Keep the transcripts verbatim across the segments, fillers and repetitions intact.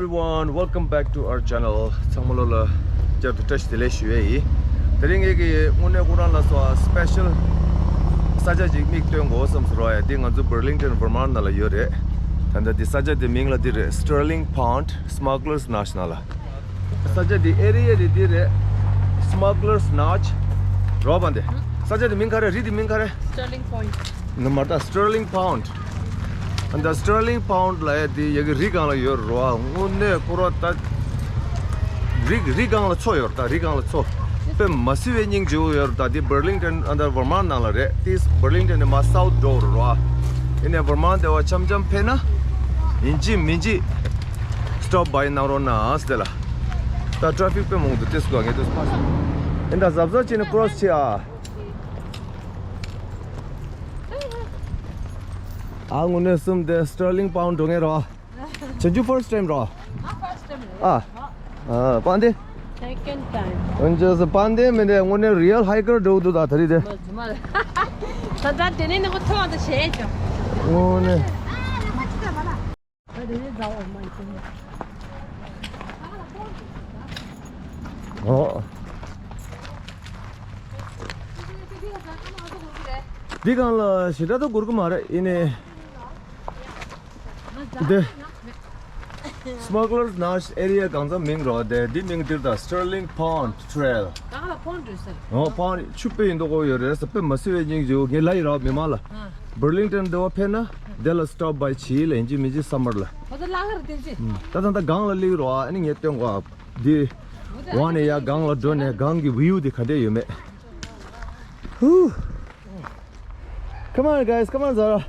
Everyone, welcome back to our channel. ཚང་མ་ལོ་ལ་བསྐྱར་དུ་བཀྲ་ཤིས་བདེ་ལེགས་ཞུ་ཡས་ཡིན། དེ་རིང་ངེད་ཀྱིས་དངོས་གནས་ཁོ་རང་ལ་སོགས་སི་པེ་ཤལ་ས་ཆ་ཅིག་མིག་སྟོན་དགོས་བསམ་སོང་ར་ཡ། འདི་ང་ཚོ་བར་ལིང་ཊོན་ཝར་མཱར་ནང་ལ་ཡོད་རེད། ད་ལྟ་འདི་ས་ཆ་འདི་མིང་ལ་འདི་རེད། Sterling Pond Smuggler's Notch ནང་ལ། ས་ཆ་འདི་ཨེ་རི་ཡ་འདི་འདི་རེད། Smuggler's Notch རོ་བ་འདི། ས་ཆ་འདི་མིང་ག་རེ་རི་འདི་མིང་ག་རེ། Sterling Point. ནི་མར་ད་Sterling Pond. ཨ་ད་Sterling Pond ལ་ཡ་དེ་ཡ་གི་རི་སྒང་ལ་ཡོད་རོ། དངོས་གནས་ཁོ་ར་ད་རི་རི་སྒང་ལ་མཚོ་ཡོད་ར། ད་རི་སྒང་ལ་མཚོ་དཔེ་མ་སྲིད་པའི་སྙིང་རྗེ་བོ་ཡོད་ར། ད་དེ་བར་ལིང་ཊོན་ཨ་ད་ཝར་མཱར་ནང་ལ་རེད། དེ་བར་ལིང་ཊོན་ནས་མར་སའུཐ་འགྲོ་རོ། ཡིན་ནས་ཝར་མཱར་དེ་བ་འཆམ་འཆམ་ཕེབས་ན་ཡིན་གཅིག་མིན་གཅིག་སི་ཊོབ་བའེ་གནང་རོགས་གནང་ཟེར་ལ། ད་ཊ་ཕིག་དཔེ་མང་འདུག་དེ་སུ་ག་ངས་དེ་སུ་ཕ་སུ་ཡིན། ད་གཟབ་གཟབ་བྱས་ནས་ཀོ་རོ་སི་བྱེད་ཨ། ཨ་དངོས་གནས་གསུམ་དེ་Sterling Pond འགྲོ་ངེས་རོ། བྱང་ཆུབ་first time རོ། ཨ་ཨ་པན་དེ། Second time. འོན་ཀྱང་པན་དེ་མིན་དེ་དངོས་གནས་རི་ཡལ་ཧའི་ཀར་འགྲོ་འདུག་ད་ད་རི་དེ། མ་ཟུ་མ་ལ། ད་ད་དེ་ནས་ནི་ཁོ་ཐོག་ཏུ་བྱས་ཀྱང་། དངོས་གནས། ཨོ། འདི་སྒང་ལ་ཞེ་དྲག་ཏུ་འགོར་གི་མ་རེད། ཡིན་ནའི་འདི་Smuggler's Notch area གང་ཚང་མིང་རོ། དེ་འདི་མིང་འདིར་ད་Sterling Pond Trail། གང་ལ་ཕོན་འདྲུད་ཟེར། ཨོ་ཕོན་ཆུ་དཔེ་ཡིན་མདོག་ཁོ་ཡོད་རེད་ཟེར། དཔེ་མ་སྲིད་པའི་སྙིང་རྗེ་བོ་ངས་ལབ་ཡིན་རོ་མི་མང་ལ། བར་ལིང་ཊོན་འདི་བ་ཕེབས་ན་དེ་ལ་སི་ཊོབ་བའེ་བྱེད་ལ་ཡིན་གཅིག་མིན་གཅིག་སམ་མར་ལ། ཁོ་ཚོ་གླ་གར་བསྡད་ཅི། ད་ད་ད་སྒང་ལ་སླེབས་རོགས་ཨ་ནི་ངས་སྟོན་གོ་ཨ། འདི་འོག་ནས་ཡར་སྒང་ལ་འགྲོ་ནས་སྒང་གི་ཝིའུ་དེ་ག་འདྲས་ཡོད་མེད། ཧུ། Come on, guys, come on, Zara.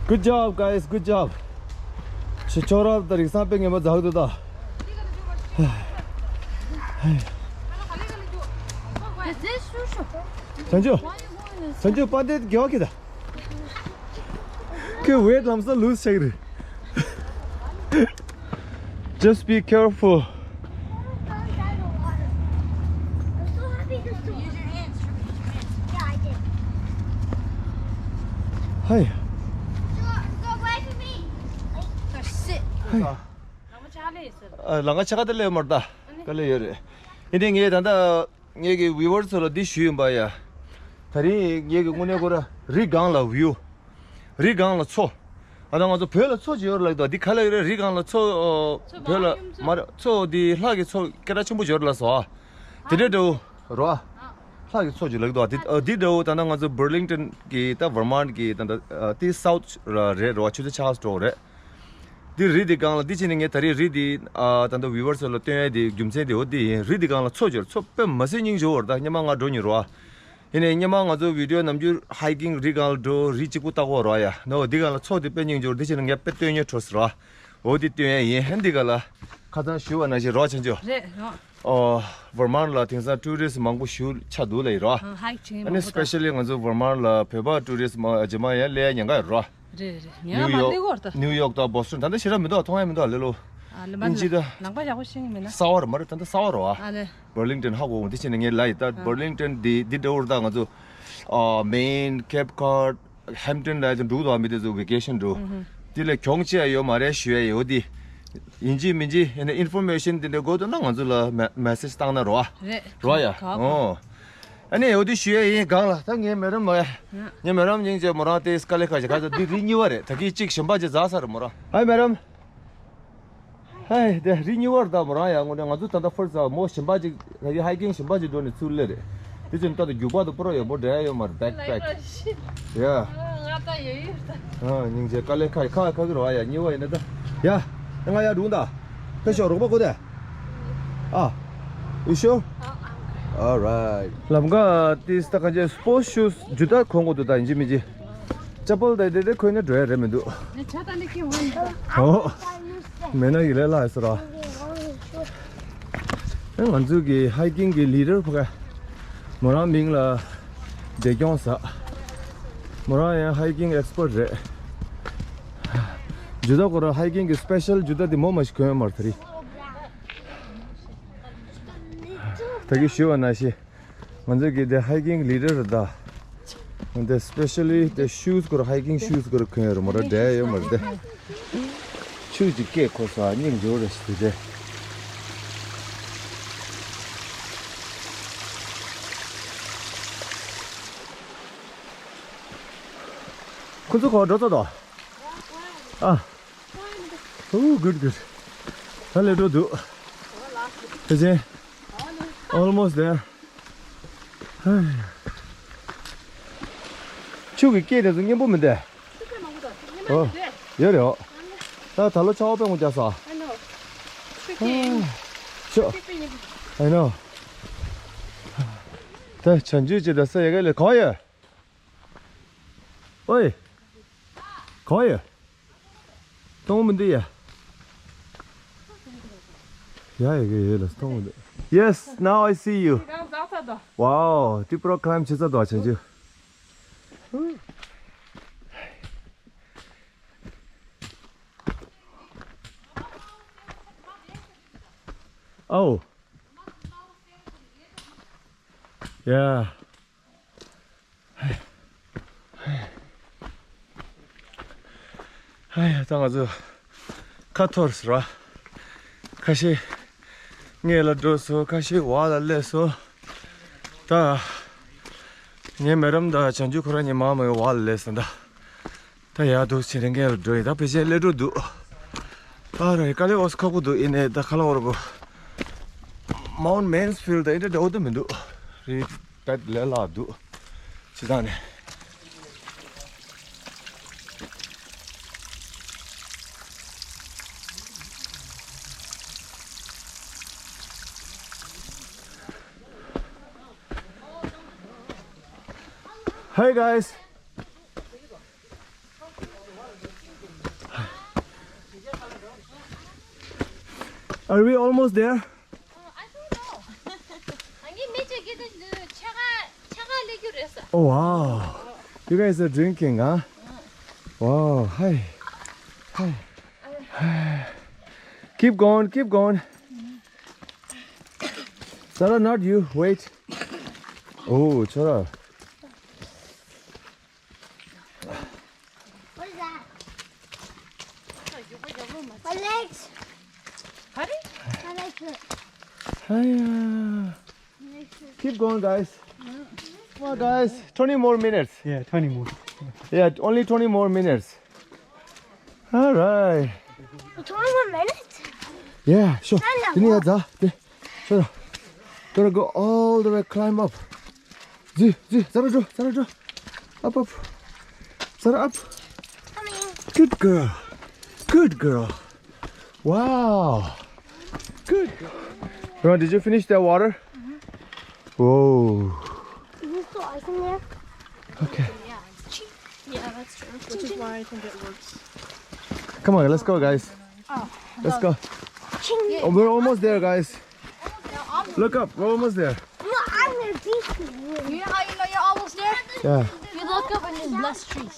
Good job, guys, good job. ཆུ་ཆོ་རབ་དང་རིགས་སང་དཔེ་ངན་པ་འཛག་འདུག་ད། བྱང་ཆུབ། བྱང་ཆུབ་པ་འདི་དགེ་བ་གི་ད། ཁོས་ཝེཊ་ལམ་སང་ལུས་བྱེད་ཀྱི་རེད། Just be careful. ཧའི། ཧའི། ཨ། ལམ་ཁ་ཆེ་ཁ་དེ་སླེབས་མར་ད། དཀའ་ལས་ཡོད་རེད། ཡིན་ནའི་ངས་ད་ལྟ་ངེད་ཀྱི་ཝིའུ་ཝར་ཚོ་ལ་འདི་ཞུས་ཡིན་པ་ཡ། ད་རིང་ངེད་ཀྱི་དངོས་གནས་ཁོ་ར་རི་སྒང་ལ་ཝིའུ། རི་སྒང་ལ་མཚོ། ཨ་ད་ང་ཚོ་བོད་ལ་མཚོ་ཅིག་ཡོད་རེད་ལབ་འདུག་འདི་ག་ལ་ཡོད་རེད། རི་སྒང་ལ་མཚོ། བོད་ལ་མ་རེད། མཚོ་འདི་ལྷག་གི་མཚོ་སྐད་གྲགས་ཆེན་པོ་ཡོད་རེད་ལབ་སོང་ཨ། དེ་འདྲ་འདྲ་བོ་རོ་ཨ། ལྷག་གི་མཚོ་ཅིག་ལབ་འདུག་ཨ། འདི་འདི་འདྲ་བོ་ད་ལྟ་ང་ཚོ་བར་ལིང་ཊོན་གི་ད་ཝར་མཱར་གི་ད་ལྟ་དེ་སའུཐ་རེད་རོ་ཨ། ཆུ་ཚོད་ཆ་ཚོད་འགྲོ་རེད། འདི་རི་འདི་སྒང་ལ་འདི་ཕྱིན་ནས་ངས་ད་རེས་རི་འདི་ཨ་ད་ལྟ་ཝིའུ་ཝར་ཚོ་ལ་སྟོན་ཡས་འདི་རྒྱུ་མཚན་འདི་འོ་འདི་ཡིན། རི་འདི་སྒང་ལ་མཚོ་ཅིག་ཡོད་རེད། མཚོ་དཔེ་མ་སྲིད་སྙིང་རྗེ་བོ་རེད། ད་སྔོན་མ་ང་འགྲོ་མྱོང་རོ་ཨ། ཡིན་ནའི་སྔོན་མ་ང་ཚོ་ཝི་ཌི་ཡོ་ནམ་རྒྱུན་ཧའི་ཀིང་རི་སྒང་ལ་འགྲོ་རི་གཅིག་པུ་ལྟ་གོ་རོ་ཨ་ཡ། ནོ་འདི་སྒང་ལ་མཚོ་འདི་དཔེ་སྙིང་རྗེ་བོ་འདི་ཕྱིན་ནས་ངས་དཔེ་སྟོན་ཉེ་འཕྲོ་སི་རོ་ཨ། འོ་འདི་སྟོན་ཡས་ཡིན། ཧན་འདི་སྒང་ལ་ཁ་སང་ཞུ་བ་ནང་བཞིན་རོ་ཆེན་ཅོ། རེད་རོ། ཨོ། ཝར་མཱར་ལ་དེང་སང་ཊུ་རི་སི་མང་པོ་ཞིག་ཆགས་འདུག་ལབ་ཡིན་རོ། ཨ་ཧའིཀ་བྱེད་མཁན་ཨ་ནི་མང་པོ་དང་། སི་པེ་ཤལ་ལི་ང་ཚོ་ཝར་མཱར་ལ་བོད་པ་ཊུ་རི་སི་མ་རྗེས་མ་ཡང་སླེབས་ཡ་ཉེན་ཁ་ཡོད་རོ། རེད་རེད། ཉེན་ཁ་མ་སླེབས་གོ་ར་ད། ནིའུ་ཡོག་ད་བོ་སི་ཊོན་ད་ལྟ་ཞེ་དྲག་མི་འདུག་མཐོང་ཡ་མི་འདུག་ལེ་ལོ། ཨ་ལེ་མ་ཨིན་ཇི་ད། ལམ་ཁ་ཡག་པོ་ཤེས་ཀྱི་མེད་ན། གསར་པ་རེད་མ་རེད་ད། ད་གསར་པ་རེད་བ། ཨ་ལེ། བར་ལིང་ཊོན་ཧ་གོ་འདི་ཕྱིན་ནས་ངས་ལབ་ཡིན་ད། ཨ། བར་ལིང་ཊོན་འདི་འདི་འདྲ་བོ་རེད་ད། ང་ཚོ་ཨ་མེན་ཁེབ་ཁོཌ། ཧེམ་ཊོན་ལ་ཡང་འགྲོ་གི་འདུག་ཨ། མི་དེ་ཚོ་ཝེ་ཀེ་ཤན་འགྲོ། ཨུ་ཧུ། དེ་ལས་གྱོང་ཆེ་ཡ་ཡོད་མ་རེད་ཞུ་ཡ་ཡོད་དེ། ཡིན་གཅིག་མིན་གཅིག་ཡིན་ན་ཨིན་ཕོར་མེ་ཤན་དེ་འདྲ་དགོས་འདུག་ན་ང་ཚོ་ལ་མེ་མེ་སེ་ཇི་བཏང་ན་རོ་ཨ། རེད། རོ་ཨ་ཡ། ག་ག་ཨོ། ཨ་ནི་ཡོད་དེ་ཞུ་ཡ་ཡིན་གང་ལ། ད་ངའི་མེ་རམ་མ་ཡ། ཡ། ངའི་མེ་རམ་སྙིང་རྗེ། མོ་རང་དེ་དཀའ་ལས་ཁག་ཅིག་ག་ཚོད་འདི་རི་གཉིས་པ་རེད། ད་གི་གཅིག་གཞན་པ་ཅིག་འཛག་ས་རེད་མོ་རང་། ཧའི་མེ་རམ། ཧའི་དེ་རི་གཉིས་པ་རེད་ད་མོ་རང་ཡ། དངོས་གནས་ང་ཚོ་ད་ལྟ་ཕར་ཙ་མོ་གཞན་པ་ཅིག་ད་གི་ཧའི་ཀིང་གཞན་པ་ཅིག་འགྲོ་ནས་ཚུར་སླེབས་རེད། དེ་ཚོ་ད་ལྟ་རྒྱུག་པ་དང་པོ་ར་ཡོད་མོ་འདྲ་ཡ་ཡོད་མ་རེད། བེག་པེག་ཡ། ང་ད་ཡོད་ཡོད་ད། ཨ་སྙིང་རྗེ། དཀའ་ལས་ཁག་ཁག་ཁག་གི་རོ་ཨ་ཡ། གཉིས་པ་ཡིན་ན་ད། ཡ། ང་ཡ་འགྲོ་ད། ཕེབས་ཤོག་རོགས་པ་གོ་དེ། ཨ། You sure? All right. ལམ་ཁ་ཏིས་ད་ག་ཅེ་སི་པོར་ཊི་ཤུ་ཛི་ཇུ་ད་གོན་དགོས་འདུག་ད་ཡིན་གཅིག་མིན་གཅིག་ཅ་པལ་དེ་དེ་དེ་གོན་ནས་འགྲོ་ཡ་རེད་མི་འདུག་ཨོ། མེད་ན་ཡི་ལས་སླ་ཡི་ཟེར་རོ། ཨེ་ང་ཚོའི་གི་ཧའི་ཀིང་གི་ལི་ཌར་ཕ་ག་མོ་རང་མིང་ལ་བདེ་སྐྱོང་ཟེར། མོ་རང་ཡང་ཧའི་ཀིང་ཨེག་སི་པར་ཊི་རེད། ཇུ་ད་ཁོ་རང་ཧའི་ཀིང་གི་སི་པེ་ཤལ་ཇུ་ད་དེ་མོ་མ་ཞིག་གོན་ཡོད་མ་རེད་ད་རེད། ད་གི་ཞུ་བ་ན་ཤེས། ང་ཚོ་གི་དེ་hiking leader་རེད་ད། འདི་specially་དེ་shoes་སྐོར་hiking shoes་སྐོར་གོན་ཡོད་རེད་མོ་ར་འདྲ་ཡོད་མ་རེད་དེ། ཆུ་ཅིག་སྐད་ཁོ་ས་སྙིང་རྗེ་རེད་ཟེར་དེ། ཁོ་ཚོ་གོ་འགྲོ་ཚོ་དོ། ཨ། Oh, good, good. ད་ལས་འགྲོ་འདུག་དེ་ཅན། Almost there. ཆུ་གི་སྐད་དེ་ཚོ་སྙན་པོ་མི་འདུག་ཨོ། ཡོད་རེད་ཨོ། ད་ད་ལོ་ཆར་པ་དཔེ་མང་རྒྱག་སོང་། ཆུ། I know. ད་བྱང་ཆུབ་ཅིག་ད་ས་ཡ་ག་ལས་གང་ཡོད། ཨོའི། གང་ཡོད། གཏོང་མི་འདུག་ཡ། ཡ་ཡ་གི་ཡོད་ལ་གཏོང་མི་འདུག Yes, now I see you. Wow, Tripura climb བྱེད་ས་དོ་བྱང་ཆུབ། ཨའོ། Yeah. ཧ་ཡ་ད་ང་ཚོ་ཁ་འཐོར་ཟེར་བ། ཁ་ཤས་སྔས་ལ་འགྲོ་སོང་། ཁ་ཤས་འོག་ལ་སླེབས་སོང་། ད་ངའི་མེ་རམ་དང་བྱང་ཆུབ་ཁོ་རང་གཉིས་མར་མར་འོག་ལ་སླེབས་སོང་ད། ད་ཡར་འདུག་ཕྱིན་རེ་སྔས་ལ་འགྲོ་ཡིན། ད་ཕལ་ཆེར་སླེབས་འགྲོ་འདུག་ཨ་རོ་ཡི་དཀའ་ལས་འོ་ཁག་པོ་འདུག་ཡིན་ནའི་ད་ཁ་ལག་བོར་བོ། Mount Mansfield དང་ཨེ་འདྲ་འདྲ་བོ་འདུག་མི་འདུག་རི་བལ་ལ་འདུག་ཅི་ཙང་ནས། Hey guys. Are we almost there? ཨ་ནི་མི་གཅིག་གིས་དེ་ཆ་ག་ཆ་ག་ལས་རྒྱུ་རེད་ས། Oh wow. You guys are drinking, huh? Wow. Hi. Hi. Keep going, keep going. Sarah, not you. Wait. Oh, Sarah. What is that? My legs. Pardon? My legs hurt. Hiya. My legs hurt. Keep going, guys. Come on, guys. Twenty more minutes. Yeah, twenty more. Yeah, only twenty more minutes. All right. Twenty more minutes? Yeah, sure. Then I walk. Then you have to, sure. Gotta go all the way, climb up. Zi, zi, Sarah, draw, Sarah, draw. Up, up. Sarah, up. Coming. Good girl. Good girl. Wow. Good girl. Ron, did you finish that water? Mm-hmm. Whoa. Is there still ice in there? Okay. Yeah, that's true. Which is why I think it works. Come on, let's go, guys. Oh, let's go. Oh, we're almost there, guys. Look up, we're almost there. No, I'm gonna beat you. You know how you know you're almost there? Yeah. You look up and there's less trees.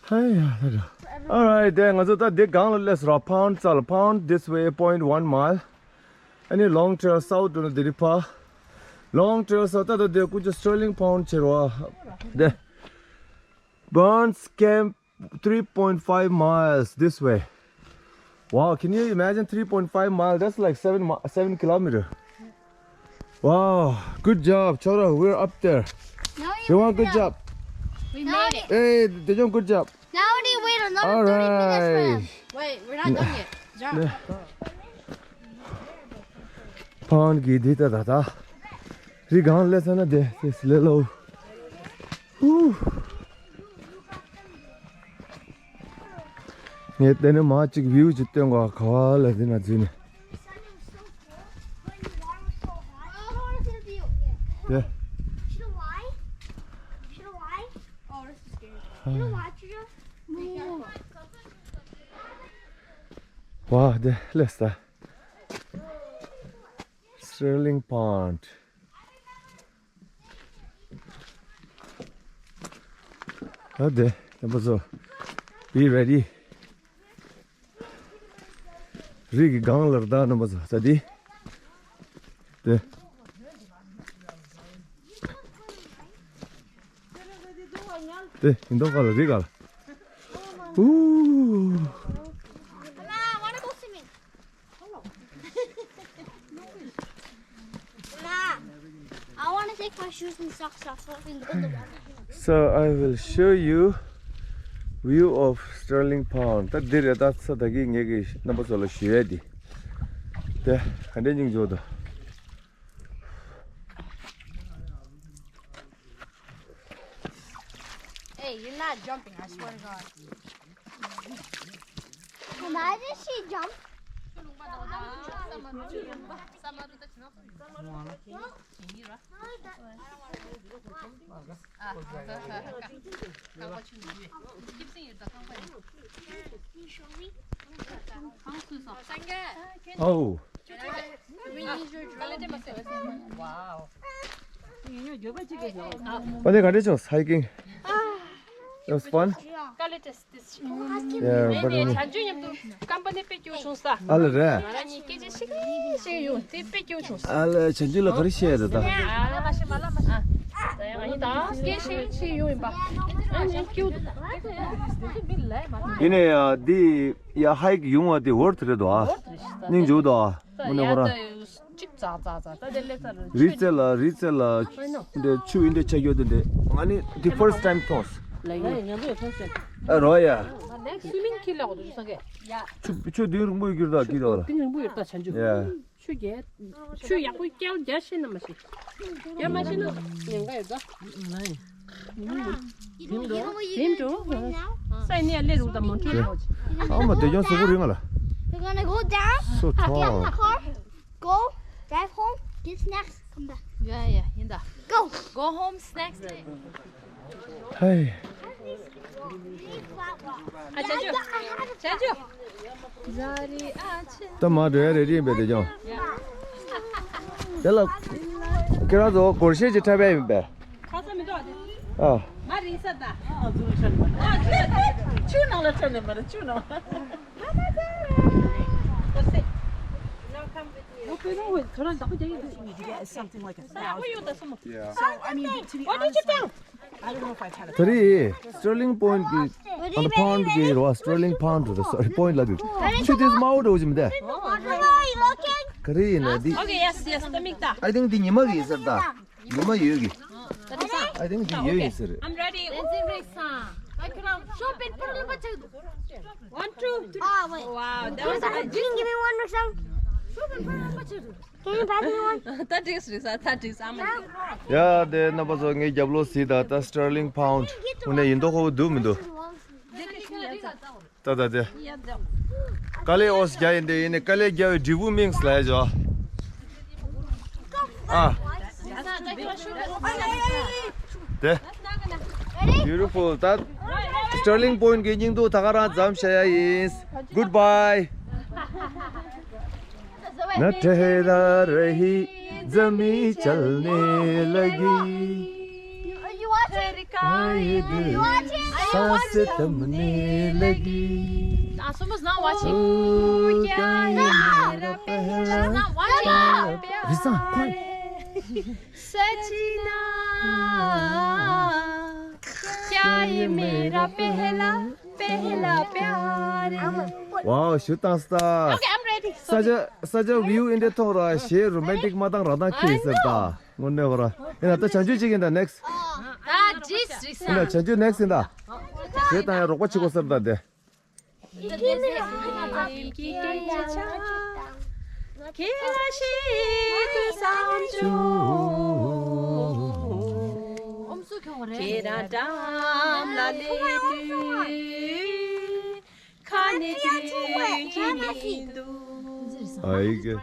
Hey, yeah, there you go. All right, then ང་ཚོ་ད་འདི་སྒང་ལ་སླེབས་ར། Pound ཙལ། Pound this way, point one mile. Any long trail south to Diripa. Long trail south ད་ད་འདི་ཀུ་ཅོ་Sterling Pound ཆེ་ར་བ། འདི། Burns Camp, three point five miles this way. Wow, can you imagine three point five miles? That's like seven mi-, seven kilometer. Wow, good job, Chora. We're up there. Now you Everyone, good job. We made it. Hey, Dejong, good job. Now we need to wait another All thirty minutes for right. him. Wait, we're not done yet. Jump. Pound གི་འདི་ད་ད་ད། རི་སྒང་ལ་སླེབས་ན་དེ་དེ་སླེབས་ལོ། ཧུ། ངས་དེ་ནས་མ་གཅིག་view ཅིག་སྟོན་གོ། ག་བ་ལ་འདི་ན་འཛུལ་ནས། དེ། བ་དེ་སླེབས་ས། Sterling Pound. ཨ་དེ་དེ་པོ་ཚོ། Be ready. རི་གི་སྒང་ལ་རེད་ད་རྣམ་པ་ཚོ། ད་འདི། དེ། དེ་ཡིན་མདོག་ཁ་ལ་རི་ག་ལ། ཨུ། I want to take my shoes and socks off so I can go in the water. So I will show you view of Sterling Pond. ད་འདི་རེད་ད། ས་ད་གི་ངེད་ཀྱིས་རྣམ་པ་ཚོ་ལ་ཞུ་ཡས་འདི། དེ་ག་འདྲའི་སྙིང་རྗེ་པོ་འདུག Hey, you're not jumping, I swear to God. Imagine she jumped. Oh. Wow. ཨ་ནི་ག་འདྲ་བྱུང་hiking? It was fun. Yeah, but ནས་བྱང་ཆུབ་མཉམ་དུ་ཀམ་པ་ནི་དཔེ་སྐྱིད་བྱུང་ས། ཨ་ལ་རེད། ང་རང་གཉིས་སྐད་ཆ་ཤིག་ཤིག་ཡོང་དེ་དཔེ་སྐྱིད་བྱུང་ས། ཨ་ལ་བྱང་ཆུབ་ལ་ག་རེ་བཤད་རེད་ད། ཨ་ལ་མ་ཤི་མ་ལ་མ་ཤི། ད་ཡང་ང་གཉིས་ད་སྐད་ཤིག་ཤིག་ཡོང་ཡིན་པ། ཨ་ནི་སྐྱིད། ཡིན་ནའི་ཡ་འདི་ཡ་hike ཡོང་བ་དེ་worth རེད་དོ། སྙིང་རྗེ་པོ་འདུག་དངོས་གནས་ཁོ་རང་། གཅིག་ཙག་ཙག་ཙག་ད་དེ་ལས་ཙག་རེད། རི་རྩེ་ལ་རི་རྩེ་ལ་འདི་ཆུ་འདི་འདྲ་ཆགས་ཡོད་དེ་འདྲ་ང་ནི་འདི་first time མཐོང་། ལ་ཡིན། ང་ཚོ་ཡི་first time། ཨ་རོ་ཡ། next swimming ཁྱི་ལ་འོ་དུ་སང་གེ། ཆུ་ཆུ་དུས་རིང་པོ་ཡོད་ཀྱི་རེད་ད་དེ་རོ་ལ། དེ་རིང་པོ་ཡོད་ད་བྱང་ཆུབ། ཡ། ཆུ་རྒྱལ། ཆུ་ཡག་པོ་རྒྱལ་རྒྱལ་ཤེས་ན་མ་ཤེས། རྒྱལ་མ་ཤེས་ན་ཉེན་ཁ་ཡོད་ད། དེ་འགྲོ། ས་ནས་སླེབས་འདུག་ད་མོན་ཊ་ལོ། ཨ་མ་དེ་ཀྱང་གཟུགས་པོ་རིང་ང་ལ། We're gonna go down. So tall. Get in the car. Go. Drive home. Get snacks. Come back. Yeah, yeah, ཡིན་ད། Go. Go home, snacks later. ཧའི། ཨ་ཅག་ཅུ། ཅག་ཅུ། ད་མ་འགྲོ་ཡ་རེ་རེ་ཡིན་པས་དེ་ཀྱང་། དེ་ལ་ཁྱེད་རང་ཚོ་སྒོར་གཞས་ཅིག་འཁྲབ་པ་ཡིན་པས། ཁ་ས་མི་འདུག་ཨ། མ་རིང་ས་ད། ཆུ་ནང་ལ་འཁྲབ་ནས་མ་རེད་ཆུ་ནང་། Something like a thousand. So, I mean, to be honest, like, I don't know if I tell it. ད་རེས་Sterling Point གི་ཨ་ནི་Pond གི་རོ། Sterling Pond རེད། Sorry, Point ལབ་དུས་ཆུ་དེ་མའོ་འགྲོ་བཞིན་མི་འདུག་ག་རེ་ཡིན་ན་འདི། Okay, yes, yes, ད་མིག་ལྟ། I think འདི་ཉི་མ་གི་ཡིན་ཟེར་ད། ཉི་མ་ཡོད་གི། I think འདི་ཡོད་ཡིན་ཟེར། I'm ready. One, two, three. Oh, wait. Wow, that was amazing. Can you give me one or something? Can you pass me one? ད་འགྲིགས་རེད་ས་ད་འགྲིགས་ཨ་མ། ཡ་དེ་རྣམ་པ་ཚོ་ངའི་རྒྱབ་ལོགས་གཟིགས་དང་། ད་Sterling Pond དངོས་གནས་ཡིན་མདོག་ཁ་པོ་འདུག་མི་འདུག་ད་ད་དེ། དཀའ་ལས་ཨོ་ཙི་རྒྱག་ཡིན་དེ་ཡིན་ནས་དཀའ་ལས་རྒྱག་པའི་འབྲས་བུ་སྨིན་ལབ་ཡ་ཅོ། ཨ། དེ། Beautiful. ད་Sterling Point གི་སྙིང་སྡུག་ད་ག་རང་མཚམས་བཞག་ཡ་ཡིན། Goodbye. न ठहरा रही जमी चलने लगी। Are you watching? Are you watching? सांस थमने लगी। Asuma's not watching. ओ, क्या ये मेरा पहला प्यार। She's not watching. रिसा, quiet. सजना, क्या ये मेरा पहला पहला प्यार। Wow, shoot and star. Okay, I'm ready. Such a, such a view in the Torah. ཞེ་རོ་མན་ཊིག་མ་བཏང་ར་བཏང་ཁྱེད་ཟེར་ད། དངོས་གནས་བ་ར། ཡིན་ན་ད་བྱང་ཆུབ་ཅིག་ཡིན་ད་next. ད་ཇིས་རིགས་ཡིན་ན་བྱང་ཆུབ་next ཡིན་ད། ཞེ་ད་ཡང་རོགས་པ་བྱེད་དགོས་ཟེར་ད་དེ། ཁྱེད་རང་འགྲམ་ལ་སླེབས་དུས་ཁ་ནས་དུས་ཀྱི་མི་འདུག་ཨའི་གེ།